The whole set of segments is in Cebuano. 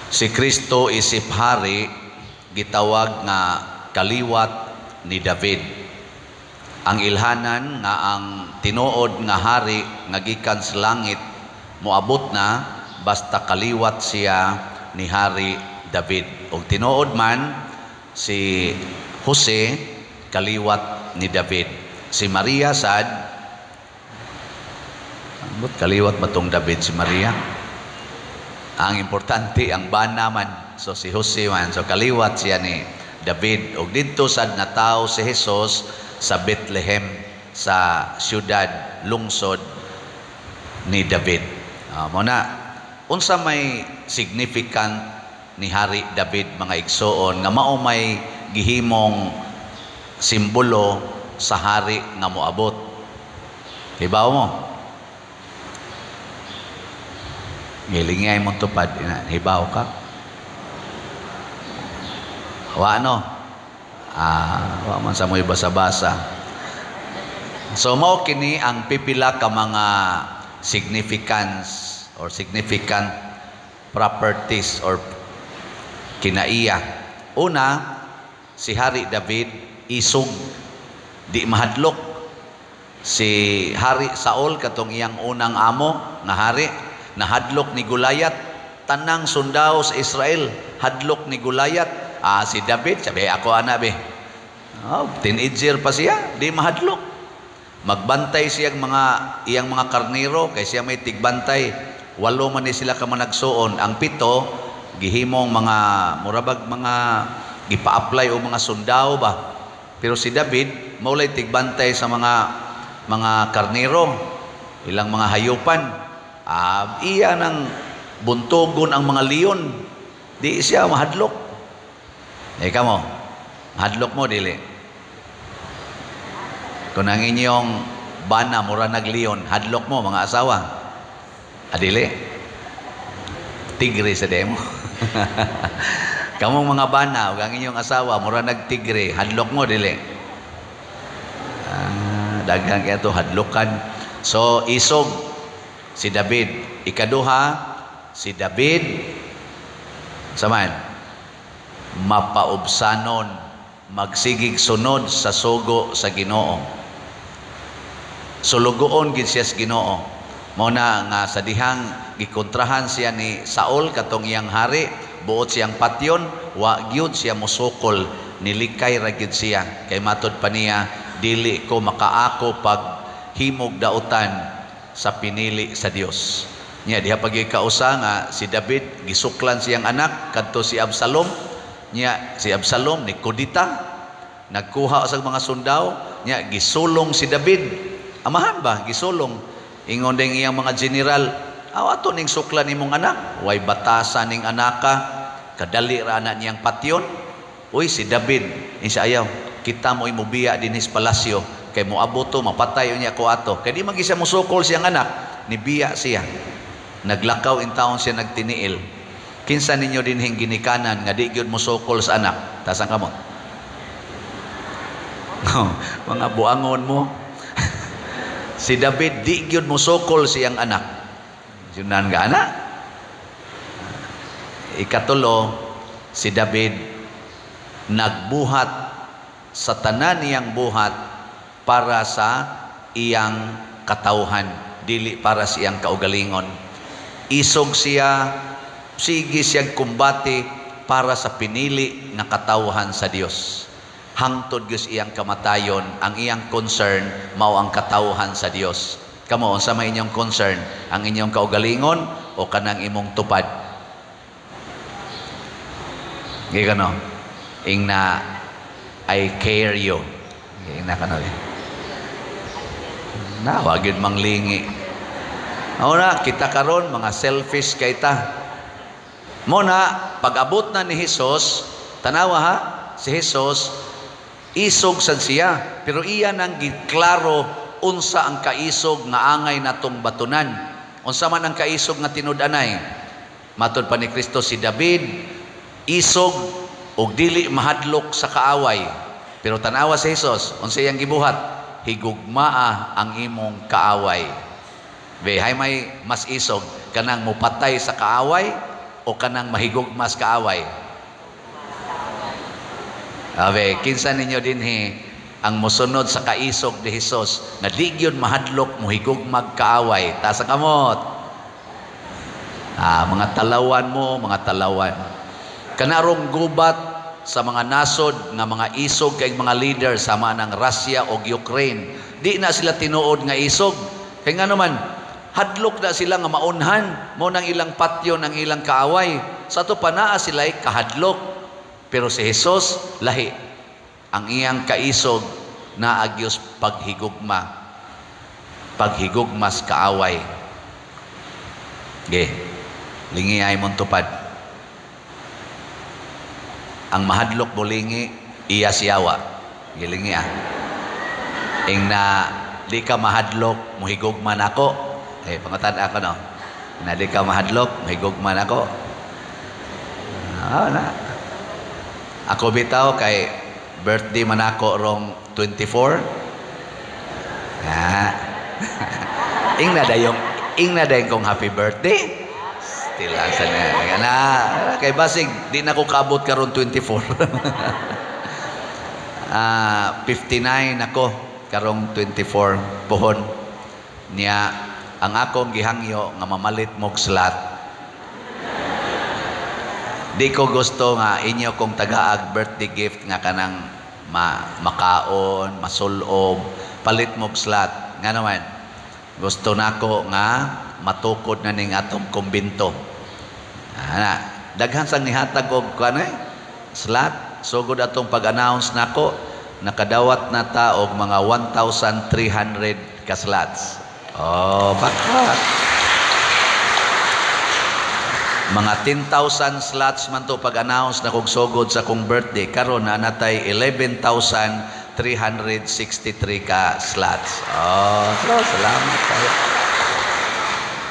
Si Kristo isip hari gitawag nga kaliwat ni David. Ang ilhanan nga ang tinuod nga hari nga gikan sa langit moabot na basta kaliwat siya ni Hari David. Og tinuod man si Jose kaliwat ni David. Si Maria sad ambot, kaliwat ba tong David si Maria? Ang importante ang bana man. So si Jose man, so kaliwat siya ni David. Og didto sad natawo si Jesus sa Bethlehem, sa syudad lungsod ni David. Mo na unsa may significant ni Hari David, mga igsoon, nga mao may gihimong simbolo sa hari nga moabot? Hibaw mo? Ngilingay mo tupad, ina, hibaw ka? Wa no? Wa man sa mo'y basa-basa. So mao kini ang pipila ka mga significance or significant properties or kinaiya. Una, si Hari David isog, di mahadlok. Si Hari Saul, katong iyang unang amo nga hari, nahadlok ni Goliath. Tanang sundao sa Israel hadlok ni Goliath. Si David sabi, "Ako ana be." Oh, teenager pa siya, di mahadlok. Magbantay siya mga iyang mga karnero kay siya may tigbantay. Walo man ni sila ka managsuon. Ang pito gihimong mga murabag mga gipa-apply o mga sundao ba. Pero si David maulay tigbantay sa mga karnero, ilang mga hayupan. Iya nang buntogon ang mga leon. Di siya mahadlok. Eh kamo, mahadlok mo dili? Kung ang inyong bana mura nagleon, hadlok mo, mga asawa? Adili. Tigre sa demo. Kamong mga bana ug ang inyong asawa mura nagtigre, hadlok mo dili? Daghan kaya to hadlokan. So isog si David. Ikaduha, si David saman mapaubsanon, magsigig sunod sa sugo sa Ginoo. Sulugoon gid siya sa Ginoo. Mao na nga sa dihang gikontrahan siya ni Saul, katong iyang hari, buot siyang patyon, wa gyud siya mosukol, nilikay ra gyud siya kay matod pa niya, "Dili ko makaako pag himog dautan sa pinili sa Dios." Nya diha pag kausa nga si David gisuklan siyang anak kadto si Absalom. Nya si Absalom ni kudita, nagkuha sa mga sundao, nya gisulong si David. Amahan ba gisulong? Ingon ding iyang mga general, "Aw, ato ning suklan imong anak, way batasan ning anaka, kadali ra ana niyang patyon." Uy, si David ni siya, "Ayaw, kita mo imubiya dinhi sa palasyo kay moabot to, mapatay unya ko ato." Kay di man gyud siya mosukol siyang anak, nibiya siya. Naglakaw in taon siya, nagtiniil. Kinsa ninyo dinhing ginikanan nga di gyud mosukol sa anak? Taas ang kamot. Mga buangon mo. Si David di gyud mosukol siyang anak. Sunan ka anak. Ikatulo, si David nagbuhat sa tanan niyang buhat para sa iyang katawhan, dili para sa iyang kaugalingon. Isog siya, sige siyang kumbate para sa pinili nga katawhan sa Dios. Hangtod gyud iyang kamatayon, ang iyang concern mao ang katawhan sa Dios. Kamo, unsa may inyong concern? Ang inyong kaugalingon o kanang imong tupad? Gikano? Ingna, "I care you." Ingna kano. Na, wag yun manglingi. Mao na, kita karon mga selfish kay ta. Mo na, pag-abot na ni Jesus, tanawa ha, si Jesus, isog sad siya, pero iya nang giklaro unsa ang kaisog nga angay natong batunan. Unsa man ang kaisog nga tinud-anay? Matod pa ni Kristo, si David isog og dili mahadlok sa kaaway. Pero tanawa si Jesus, unsa iyang gibuhat? "Higugmaa ang imong kaaway." Be, hay may mas isog, kanang mupatay sa kaaway o kanang mahigugmas kaaway? Abe, kinsa ninyo dinhi ang mosunod sa kaisog ni Hesus nga di gyud mahadlok mohigugmag kaaway? Taas ang kamot. Ah, mga talawan mo, mga talawan. Kanarong gubat sa mga nasod nga mga isog kay mga leader sama ng Russia o Ukraine, di na sila tinuod nga isog. Kay ngano man, hadlok na sila nga maunhan mo nang ilang patyon ang ilang kaaway. Sa ato pa naa sila'y kahadlok. Pero si Jesus lahi. Ang iyang kaisog naagyos paghigugma. Paghigugmas kaaway. Ge. Lingi ay mong tupad. Ang mahadlok bulingi iya siyawa. Gilingi ah. Ing na di ka mahadlok muhigugma nako. Eh, pangutan ako no. Na di ka mahadlok muhigugma nako. Ah, na. Ako bitaw kay birthday man ako rong 24. Ah. Ing na dayong kong happy birthday. Still asa na. Na kay basig di na ko kaabot karon 24. Ah, 59 ako karong 24 pohon niya. Ang akong gihangyo nga mamalit mog slot. Di ko gusto nga inyo kong tagaag birthday gift nga kanang makaon, masulob, palit mog slot. Nga naman, gusto nako nga matukod na ning atong kumbinto. Ana, daghan sang nihatag og kuan eh, slot. Sugod atong pag-announce nako, nakadawat na ta og mga 1,300 ka slots. Oh, bakit? Mga 10,000 slots man to pag-announce na kog sugod sa kong birthday. Karon na natay 11,363 ka slots. Oh, so, salamat kayo.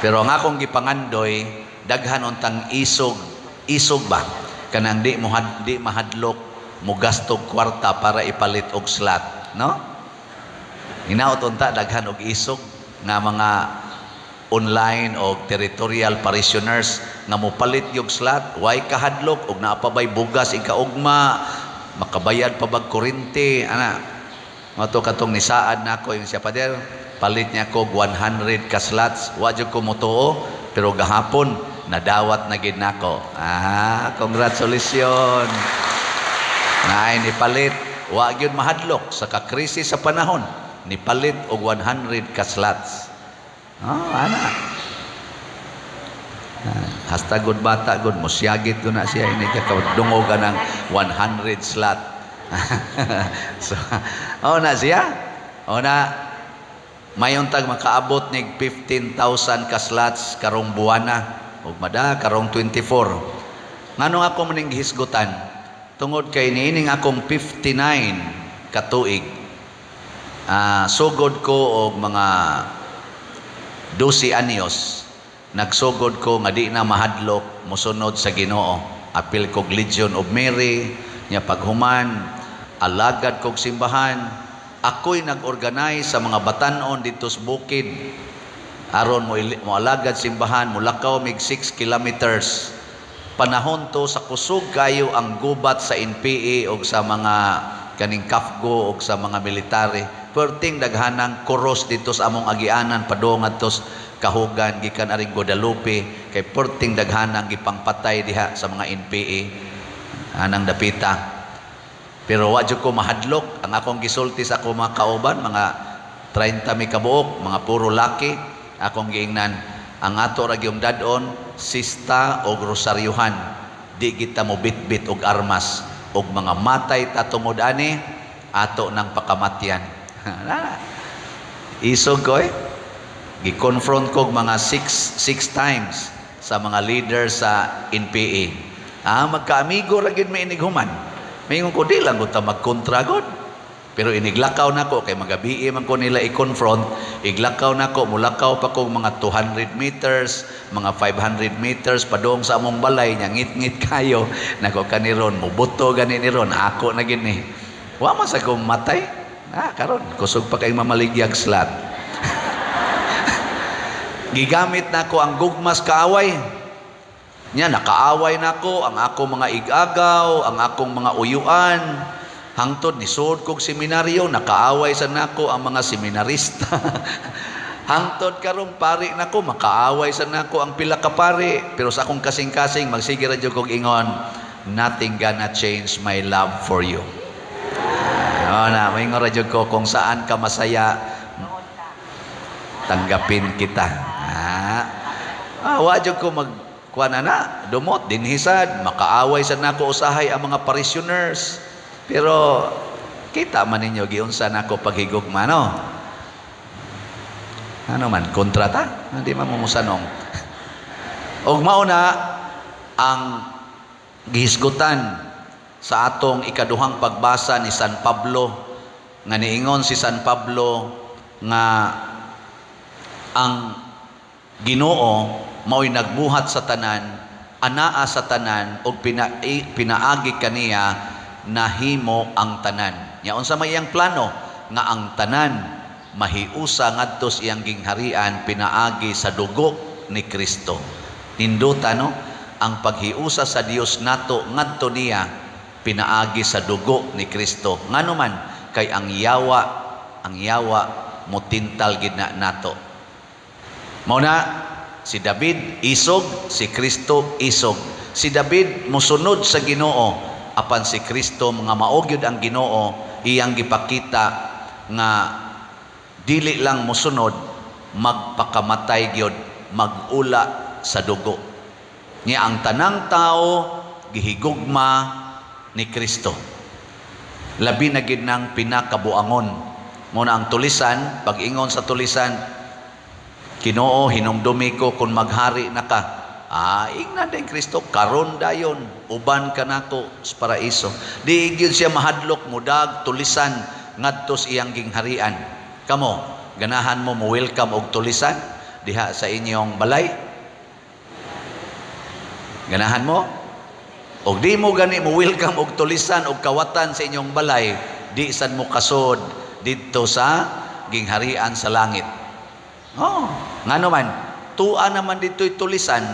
Pero ang akong gipangandoy, daghan untang isog, isog ba? Kanang di mahadlok mugastog kwarta para ipalit og slot, no? Hinaot unta daghan og isog nga mga online o territorial parishioners nga mopalit yung slot, way kahadlok og naa pa bay bugas ikaugma, makabayad pa bag kurente ana. Mato katong nisaad nako yung siya, "Pader, palit niya ko 100 ka slots." Wa jud ko motuo, pero gahapon nadawat na gid nako. Ah, congratulations naay nipalit, wa gyud mahadlok sa kakrisis sa panahon, nipalit og 100 ka slots. Oh, ana. Hasta good bata good musyagit ko na siya ini ka dungog ka ng 100 slot. So, oh na siya. Oh na mayon tag makaabot nig 15,000 ka slots karong buwana ug mada karong 24. Ngano ako maning gihisgutan? Tungod kay niining akong 59 ka tuig. Sugod ko og mga 12 anyos, nagsugod ko nga di na mahadlok mosunod sa Ginoo. Apil kog Legion of Mary nya, paghuman alagad kog simbahan. Ako'y nag-organize sa mga batanon dito sa bukid aron mo alagad simbahan, mulakaw mig 6 kilometers. Panahon to sa kusog kayo ang gubat sa NPA og sa mga kaning CAFGU og sa mga military. Perting daghanang koros dito sa among agianan padung adto sa Kahugan gikan aring Guadalupe, kay perting daghanang gipangpatay diha sa mga NPA anang dapita. Pero wa jud ko mahadlok. Ang akong gisulti sa akong mga kauban, mga 30 mi kabuok, mga puro laki, akong giingnan, ang ato ra gyung dad-on sista og rosaryuhan, di kita mo bitbit og armas, og mga matay ta tungod ani, ato nang pakamatyan. Isog ko eh. Gi-confront ko mga six times sa mga leader sa NPA. Ah, magkaamigo ra gyud may inighuman. Maingon ko, di lang ko ta magkontra god. Pero iniglakaw nako kay magabi man ko nila i-confront, iglakaw nako, mulakaw pa ko mga 200 meters, mga 500 meters padung sa among balay nya, ngit-ngit kayo nako kaniron, mubuto gani ni ron, ako na gini. Wa man sa kong matay. Ah, karon kusog pa kay mamaligyag slot. Gigamit nako ang gugmas kaaway. Nya nakaaway nako ang akong mga igagaw, ang akong mga uyuan. Hangtod nisud kog seminaryo, nakaaway sa nako ang mga seminarista. Hangtod karong pari nako, makaaway sa nako ang pila ka pari. Pero sa akong kasing-kasing, magsige ra jud kog ingon, "Nothing gonna change my love for you." Oh, na, moingon ra jud ko, kung saan ka masaya, tanggapin kita. Wa jud ko mag kuan na dumot dinhisad, makaaway sa nako usahay ang mga parishioners. Pero kita man ninyo giunsa nako paghigugma, no? Ano man kontrata? Hindi man mo musanong. Og mao na ang gihisgutan sa atong ikaduhang pagbasa ni San Pablo, nga niingon si San Pablo nga ang Ginoo mao'y nagbuhat sa tanan, anaa sa tanan, ug pinaagi kaniya nahimo ang tanan. Nya unsa may iyang plano? Nga ang tanan mahiusa ngadto sa iyang gingharian pinaagi sa dugo ni Kristo. Nindota, no? Ang paghiusa sa Dios nato ngadto niya pinaagi sa dugo ni Kristo. Ngano man kay ang yawa motintal gid na nato. Mao na si David isog, si Kristo isog. Si David mosunod sa Ginoo, apan si Kristo mga mao gyud ang Ginoo, iyang gipakita nga dili lang mosunod, magpakamatay gyud, magula sa dugo. Nya ang tanang tao gihigugma ni Kristo. Labi na gid nang pinakabuangon. Mao na ang tulisan, pag-ingon sa tulisan, "Ginoo, hinumdumi ko kung maghari na ka." Ingnan din Kristo, "Karon dayon, uban ka nako sa paraiso." Di gyud siya mahadlok mudag tulisan ngadto sa iyang gingharian. Kamo, ganahan mo mo welcome og tulisan diha sa inyong balay? Ganahan mo? Og di mo gani mo welcome og tulisan og kawatan sa inyong balay, di sad mo kasod didto sa gingharian sa langit. Oh, ngano man, tua naman dito'y tulisan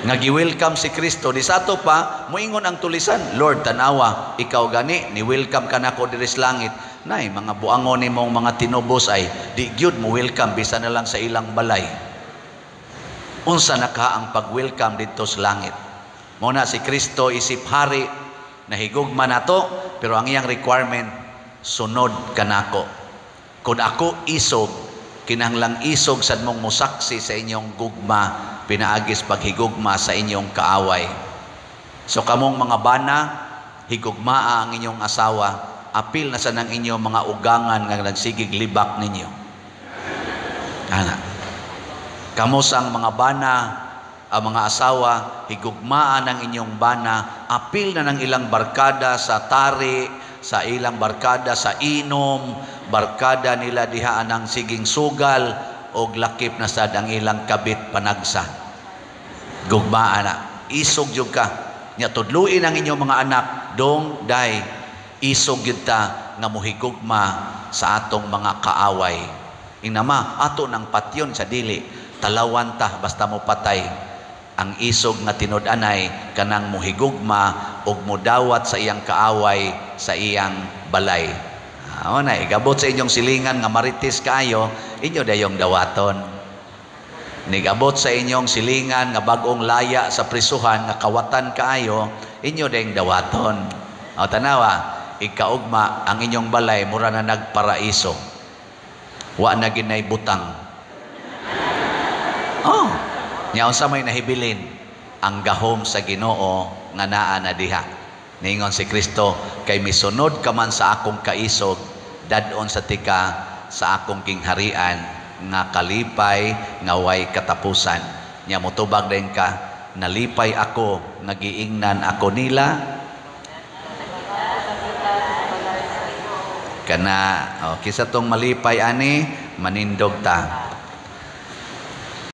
nga gi-welcome si Kristo. Di sa ato pa, moingon ang tulisan, "Lord, tanawa, ikaw gani, ni welcome ka nako diri sa langit. Nay, mga buangon nimong mga tinubos ay, di gyud mo welcome bisan na lang sa ilang balay." Unsa na ka ang pag-welcome didto sa langit? Mao na si Kristo isip hari, nahigugma nato, pero ang iyang requirement, sunod kanako. Kung ako isog, kinahanglang isog sad mong musaksi sa inyong gugma, pinaagis paghigugma sa inyong kaaway. So kamong mga bana, higugmaa ang inyong asawa, apil na sa nang inyong mga ugangan nga nagsigig libak ninyo. Ana. Kamo sang mga bana, ang mga asawa, higugmaan ang inyong bana, apil na ng ilang barkada sa tari, sa ilang barkada sa inom, barkada nila diha anang siging sugal, og lakip na sad ang ilang kabit panagsa. Gugmaan na. Isog jud ka. Nya tudluin ang inyong mga anak, dong day, isog gyud ta nga mohigugma sa atong mga kaaway. Inama, ato nang patyon sa dili, talawan ta basta mo patay. Ang isog nga tinud-anay kanang mohigugma og modawat sa iyang kaaway sa iyang balay. Mao na igabot sa inyong silingan nga marites kaayo, inyo dayong dawaton. Nigabot sa inyong silingan nga bag-ong laya sa prisuhan nga kawatan kaayo, inyo dayong dawaton. O tanawa, ikaugma ang inyong balay mura na nagparaiso. Wa na ginay butang. Oh, nya unsa may nahibilin? Ang gahom sa Ginoo nga naa na diha. Niingon si Kristo, kay misunod ka man sa akong kaisog, dad-on sa tika sa akong gingharian nga kalipay nga way katapusan. Nya motubag din ka, nalipay ako nga giingnan ako nila kana. Oh, kisa tong malipay ani, manindog ta.